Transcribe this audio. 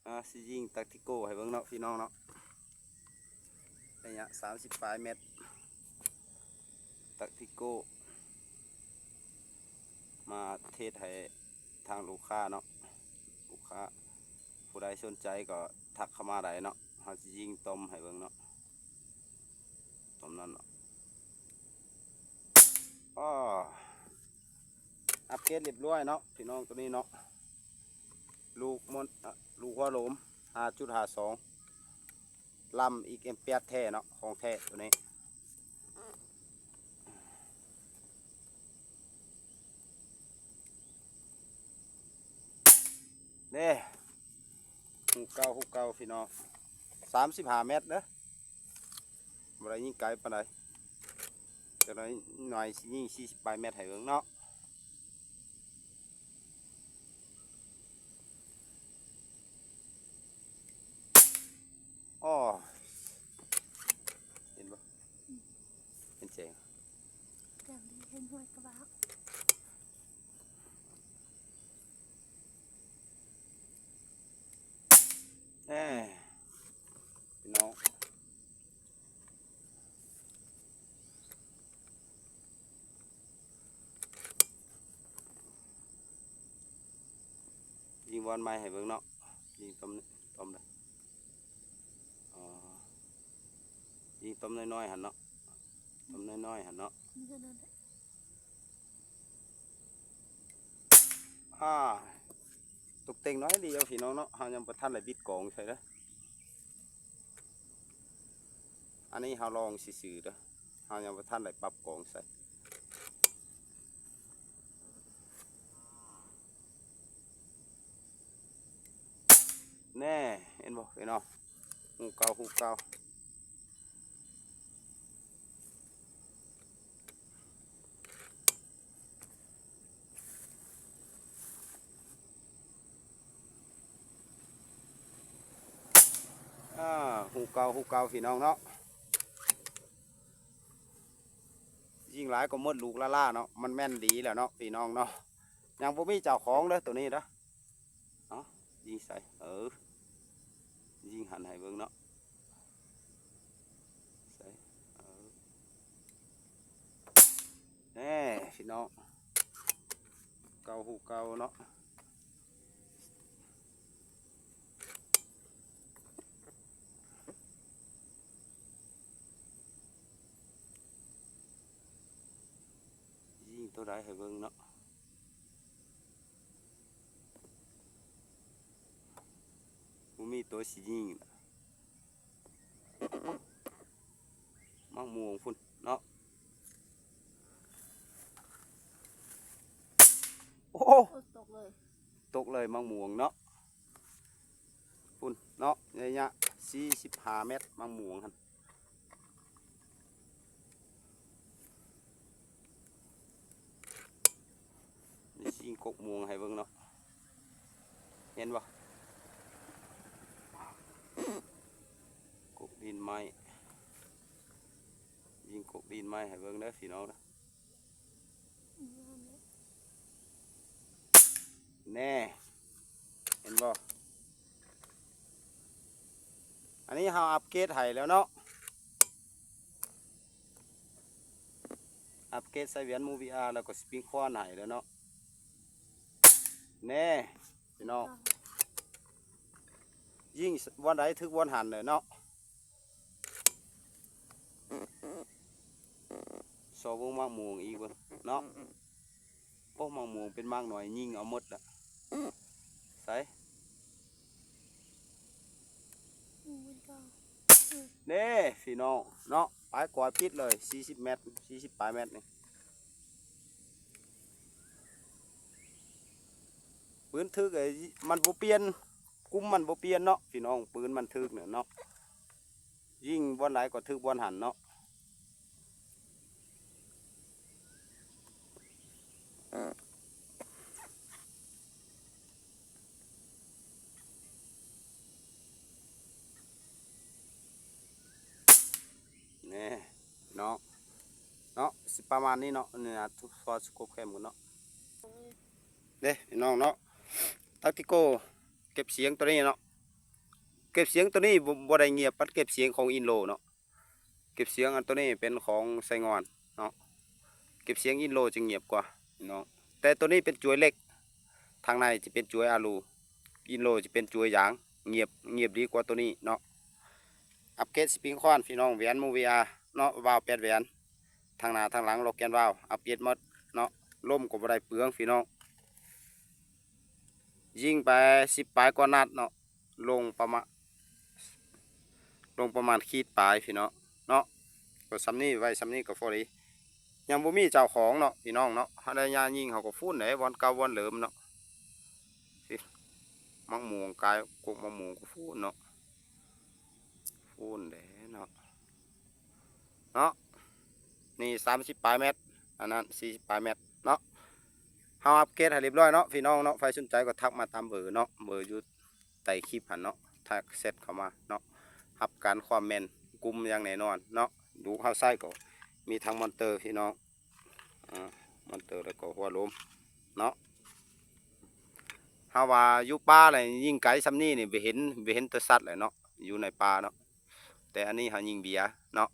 ອ່າ ຊິຍິງຕັກຕິໂກ້ໃຫ້ເບິ່ງເນາະ ພີ່ນ້ອງເນາະ ໄລຍະສາມສິບປາຍແມັດ ຕັກຕິໂກ້ ມາເທສໃຫ້ທາງລູກຄ້າເນາະ ລູກຄ້າຜູ້ໃດສົນໃຈກໍທັກເຂົ້າມາໄດ້ເນາະ ເຮົາຊິຍິງຕົມໃຫ້ເບິ່ງເນາະ ຕົມນັ້ນເນາະ ອໍ ອັບເກຣດລຽບລ້ວຍເນາະ ພີ່ນ້ອງ ໂຕນີ້ເນາະ ລູກມົນ ອາ ລູກຫົວໂຫຼມ ຫ້າຈຸດຫ້າສອງ ລຳ ອີກເອັມແປດ ແທ້ເນາະ ຂອງແທ້ໂຕນີ້ ເດ້ ຮູບເກົ່າ ຮູບເກົ່າ ພີ່ນ້ອງ ສາມສິບຫ້າແມັດເດີ ບໍ່ໄດ້ຍິງໄກປານໃດ ຈັກໜ້ອຍ ໜ້ອຍຊິຍິງສີ່ສິບປາຍແມັດໃຫ້ເບິ່ງເນາະ. ອໍ ເຫັນບໍ່? ເຫັນແສງ ແຈ່ມດີ ເຫັນຫ້ວຍກະບາກ ແນ່ ພີ່ນ້ອງ ຍິງບ່ອນໃໝ່ໃຫ້ເບິ່ງເນາະ ຍິງຕົມ ຕົມໃດ ອໍ ຍິງຕົມນ້ອຍໆຫັ້ນເນາະ ຕົມນ້ອຍໆຫັ້ນເນາະ ມີເທົ່ານັ້ນແຫຼະ ອ່າ ຕົກແຕ່ງໜ້ອຍດຽວ ພີ່ນ້ອງເນາະ ເຮົາຍັງບໍ່ທັນໄດ້ບິດກອງໃສ່ເດີ ອັນນີ້ເຮົາລອງຊື່ໆເດີ ເຮົາຍັງບໍ່ທັນໄດ້ປັບກອງໃສ່ ແນ່ ເຫັນບໍ່ ພີ່ນ້ອງ ຮູບເກົ່າ ຮູບເກົ່າ ອ່າ ຮູບເກົ່າ ຮູບເກົ່າ ພີ່ນ້ອງເນາະ ຍິງຫຼາຍກໍໝົດລູກລ້າໆເນາະ ມັນແມ່ນດີແລ້ວເນາະ ພີ່ນ້ອງເນາະ ຍັງບໍ່ມີເຈົ້າຂອງເດີ ໂຕນີ້ເດີ ເອົາ ຍິງໃສ່ ເອີ ຍິງຫັນໃຫ້ເບິ່ງເນາະ ໃສ່ ເອີ ແນ່ ພີ່ນ້ອງ ເກົ່າ ຮູບເກົ່າເນາະ ຍິງໂຕໃດໃຫ້ເບິ່ງເນາະ ບໍ່ມີໂຕຊິຍິງລະ ໝາກມ່ວງພຸ້ນເນາະ ໂອ້ ໂອ້ ຕົກເລີຍ ຕົກເລີຍໝາກມ່ວງເນາະ ພຸ້ນເນາະ ໄລຍະສີ່ສິບຫ້າແມັດ ໝາກມ່ວງຫັ້ນ ຊິຍິງກົກມ່ວງໃຫ້ເບິ່ງເນາະ ເຫັນບໍ່? ກົກດິນໄມ້ ຍິງກົກດິນໄມ້ໃຫ້ເບິ່ງເດີພີ່ນ້ອງເດີ ແນ່ ເຫັນບໍ່? ອັນນີ້ເຮົາອັບເກຣດໃຫ້ແລ້ວເນາະ ອັບເກຣດໃສ່ຫວຽນ Movia ແລ້ວກໍ Spring Horn ໃຫ້ແລ້ວເນາະ ແນ່ ພີ່ນ້ອງ ຍິງບ່ອນໃດຖືກບ່ອນຫັ້ນເດີເນາະ ຊອກເບິ່ງໝາກມ່ວງອີກເບິ່ງເນາະ ໂອ້ ໝາກມ່ວງເປັນໝາກນ້ອຍ ຍິງເອົາໝົດລະ ໃສ ນີ້ ພີ່ນ້ອງເນາະ ປາຍກວາດປິດເລີຍ ສີ່ສິບແມັດ ສີ່ສິບປາຍແມັດນີ້ ປືນຖືກ ມັນບໍ່ປ່ຽນ ກຸ່ມມັນບໍ່ປ່ຽນເນາະ ພີ່ນ້ອງ ປືນມັນຖືກເນາະ ຍິງບ່ອນໃດກໍຖືກບ່ອນຫັ້ນເນາະ ແນ່ເນາະ ເນາະ ຊິປະມານນີ້ເນາະ ນີ້ນະ ພໍສະກົບແຄມກັນເນາະ ເດ້ພີ່ນ້ອງເນາະ Tactical ເກັບສຽງໂຕນີ້ເນາະ ເກັບສຽງໂຕນີ້ບໍ່ ບໍ່ໄດ້ງຽບປານເກັບສຽງຂອງອິນໂລເນາະ. ເກັບສຽງອັນໂຕນີ້ເປັນຂອງໄຊງ່ອນເນາະ. ເກັບສຽງອິນໂລຈະງຽບກວ່າເນາະ. ແຕ່ໂຕນີ້ເປັນຈວຍເຫຼັກ, ທາງໃນຈະເປັນຈວຍອາລູ, ອິນໂລຈະເປັນຈວຍຢາງ, ງຽບ ງຽບດີກວ່າໂຕນີ້ເນາະ. ອັບເກຣດສະປຣິງຄອນ ພີ່ນ້ອງ, ແຫວນ ໂມວີອາ ເນາະ, ວາວແປດແຫວນ, ທາງໜ້າທາງຫຼັງ ລັອກແກນວາວ ອັບເກຣດໝົດເນາະ. ລົມກໍບໍ່ໄດ້ເປືອງ ພີ່ນ້ອງ. ຍິງໄປສິບປາຍກວ່ານັດເນາະ, ລົງປະມານ ລົງປະມານຂີດປາຍ ພີ່ນ້ອງເນາະ. ກໍສ່ຳນີ້ ໄວ້ສ່ຳນີ້ກໍພໍດີ, ຍັງບໍ່ມີເຈົ້າຂອງເນາະ ພີ່ນ້ອງເນາະ. ເຮົາໄດ້ຍ່າງຍິງ ເຮົາກໍຟູນເດ້, ບ່ອນເກົ່າບ່ອນເດີມເນາະ. ຊິ ໝາກມ່ວງກາຍ ກົກໝາກມ່ວງກໍຟູນເນາະ, ຟູນເດ້ເນາະ ເນາະ. ນີ້ສາມສິບປາຍແມັດ, ອັນນັ້ນສີ່ສິບປາຍແມັດເນາະ. ເຮົາອັບເກຣດໃຫ້ຮຽບຮ້ອຍເນາະ ພີ່ນ້ອງເນາະ. ໃຜສົນໃຈກໍທັກມາຕາມເບີເນາະ, ເບີຢູ່ໃຕ້ຄລິບຫັ້ນເນາະ, ທັກແຊັດເຂົ້າມາເນາະ. ຮັບການຄວາມແມ່ນກຸມຢ່າງແນ່ນອນເນາະ. ລູກເຮົາໃຊ້ກໍມີທັງມອນເຕີ ພີ່ນ້ອງ, ອາ ມອນເຕີ ແລ້ວກໍຫົວລົມເນາະ. ເຮົາວ່າຢູ່ປ່າແຫຼະ ຍິງໄກສ່ຳນີ້ນີ້ ໄປເຫັນ ໄປເຫັນແຕ່ສັດແຫຼະເນາະ, ຢູ່ໃນປ່າເນາະ. ແຕ່ອັນນີ້ເຮົາຍິງເບຍເນາະ,